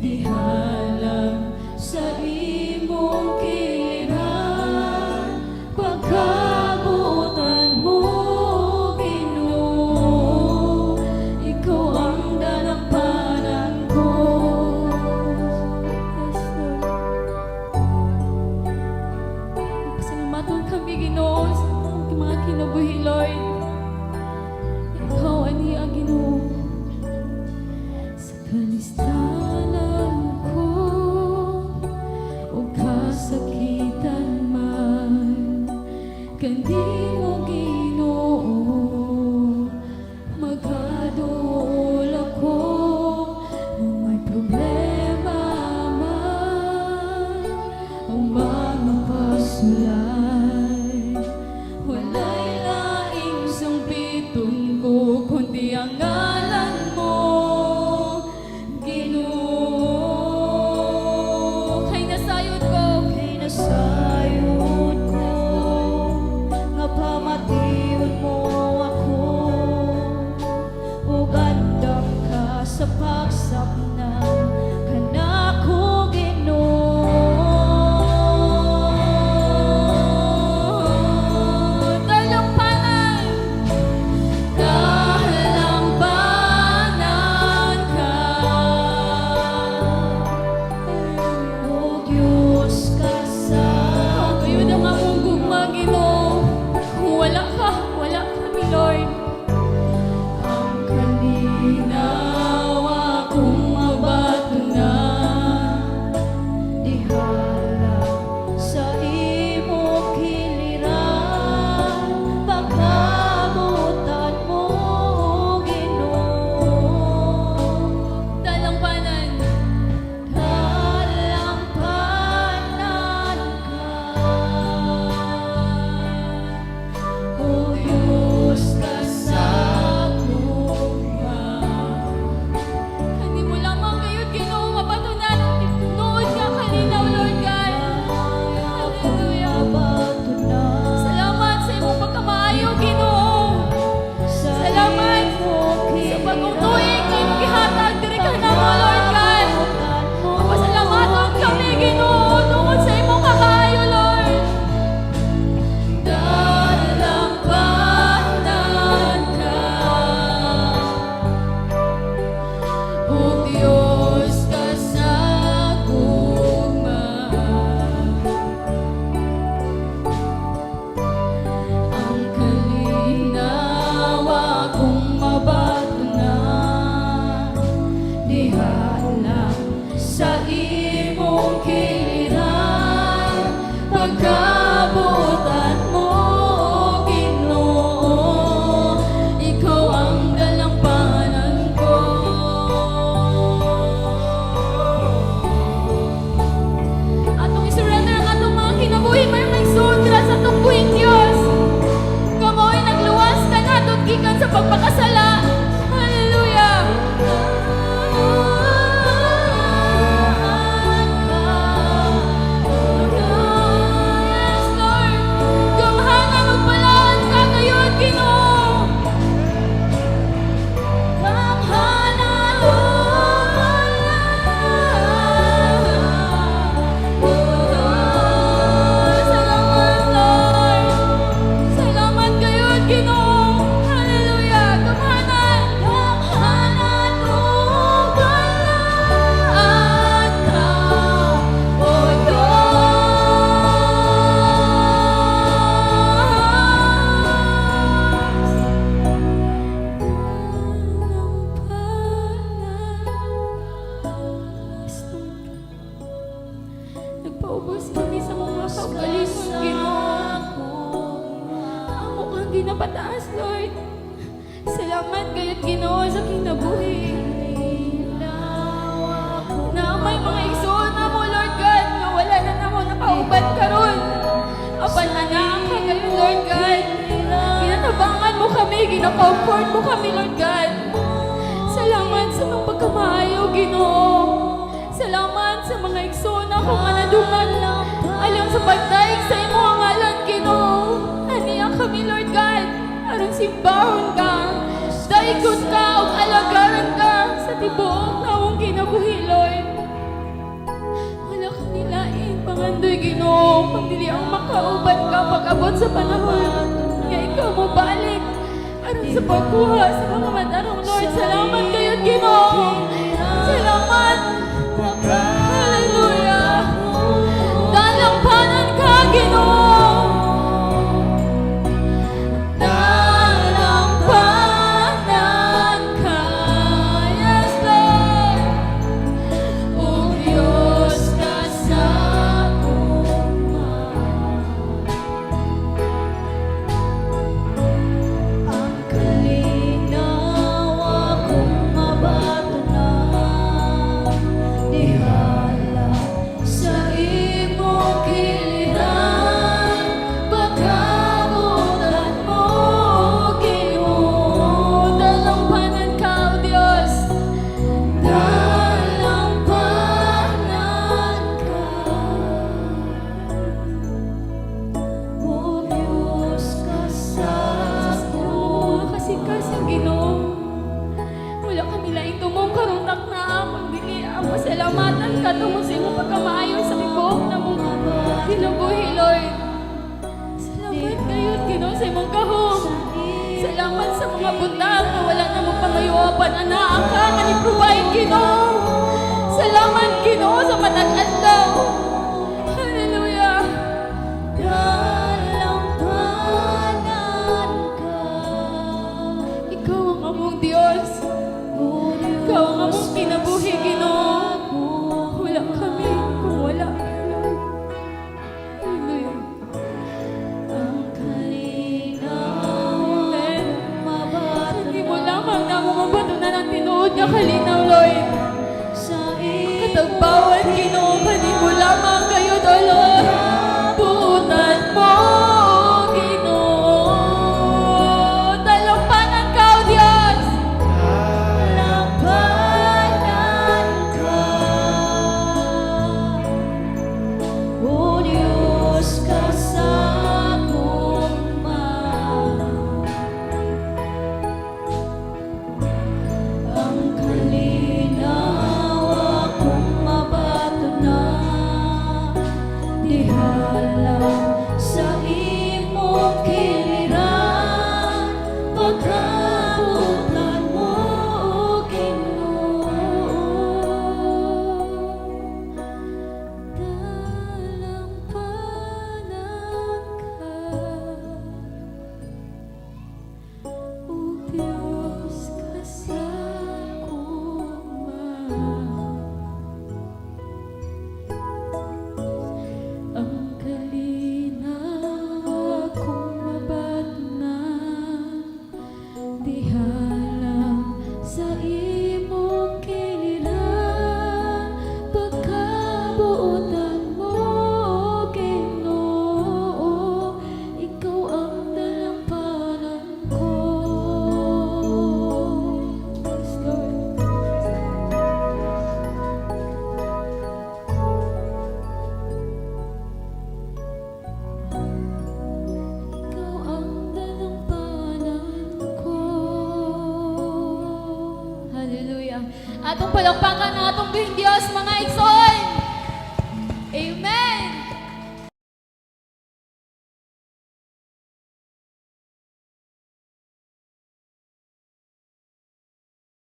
Diha lang sa imong kiliran, pagkabuotan mo, Ginoo, ikaw ang dalampanan ko. Yes, Lord. Pasalamaton kami, Ginoo, sa mga kinabuhi, Lord. Ikaw ani ang Ginoo. Sa kalistanan ko o kasakitan man, kanimo, Ginoo, magaduol ako. Kung may problema man o mga pasulay, walay laing sangpiton ko kundi ang ngalan mo, Ginoo. Kay nasayod ko, Kay nasayod ko nga pamation mo ako ug andam ka sa pagsapnang kanako, Ginoo. Dalampanan, Dalampanan ka, O Diyos ka sa Ikaw gayud ang among gugma, Ginoo. Kung wala ka, wala kami, Lord. Ang kalinaw akong mabatunan, diha lang sa imong kiliran, pagkabuotan mo, Ginoo. Dalampanan, Dalampanan ka, O Diyos ka sa gugma. Kanimo lamang gayud, Ginoo, mabatunan ang tinuod nga kalinaw, Lord God. Hallelujah. Salamat sa imong pagkamaayo, Ginoo. Salamat sa bag-ong tuig nga imong gihatag diri kanamo, Lord God. Pasalamaton kami, Ginoo, tungod sa imong kamaayo, Lord. Dalampanan ka, O Diyos ka sa gugma. Ang kalinaw akong mabatunan, diha lang sa imong kiliran, pagkabuotan mo, Ginoo, ikaw ang dalampanan ko. Atong i-surrender ang atong mga kinabuhi, mga igsoon, sa atong buhing Diyos. Nga mao'y nagluwas kanato gikan sa pagpakasala. Hallelujah! Yes, Lord. Gamhanan ug balaan ka gayud, Ginoo. Gamhanan ug balaan. Salamat, Lord. Salamat gayud, Ginoo. Hallelujah. Gamhanan. Gamhanan ug balaan ka, O Diyos. Dalampanan. Yes, Lord. Nagpaubos kami sa mga kaugalingon, Ginoo. Amo kang ginapataas, Lord. Salamat gayud, Ginoo, sa kinabuhi. Na may mga igsoon na mo, Lord God, nga wala na namo nakauban karon. Apan anaa ka gayud, Lord God. Ginatabangan mo kami, gina-comfort mo kami, Lord God. Salamat sa mga pagkamaayo, Ginoo. Salamat sa mga igsoon ako nga nadungag alang sa pagdaig sa imong ngalan, Ginoo. Ania kami, Lord God, aron simbahon ka, daigon ka, ug alagaran ka sa tibuok namong kinabuhi, Lord. Pangandoy, Ginoo, kung dili ang makauban ka pag-abot sa panahon nga ikaw mo balik aron sa pagkuha sa mga matarong, Lord. Salamat kayo, Ginoo. Salamat. Hallelujah. Dalampanan ka, Ginoo. Dalampanan ka. Yes, Lord. O Diyos ka sa gugma. Ang kalinaw akong mabatunan, diha lang sa imong kiliran, pagkabuotan mo, Ginoo. Dalampanan ka, O Diyos. Dalampanan ka, O Diyos ka sa Oo, kasing-kasing, Ginoo. Wala kami laing tumong karong takna, kundi ang pasalamatan ka tungod sa imong pagkamaayo sa tibuok namong kinabuhi, Lord. Salamat kayo, Ginoo, sa imong gahom. Salamat sa mga butang na wala namo pangayuapan. Anaa ka nga ni-provide, Ginoo. Salamat, Ginoo, sa matag adlaw. Hallelujah. Dalampanan ka. Ikaw ang among Diyos. O Ikaw ang among kinabuhi, Ginoo. Wala kami kung wala ka, Lord. Hallelujah. Ang kalinaw Amen. mabatunan Hindi mo lamang namo mabatunan ang tinuod nga kalinaw, Lord. sa Katagbawan, Ginoo, kanimo lamang kayo, O Lord. Buotan mo, Ginoo. Dalampanan ka, O Diyos. Dalampanan ka, O Diyos ka sa gugma. Ang kalinaw akong mabatunan, diha lang sa imong kiliran, pagkabuotan mo, Ginoo. Dalampanan ka, O Diyos ka sa gugma. Ang kalinaw akong mabatunan, diha lang sa imong kiliran, pagkabuotan mo, Ginoo. Ikaw ang dalampanan ko. Yes, Lord. Ikaw ang dalampanan ko. Hallelujah. Atong palakpakan ang atong Diyos, mga igsoon.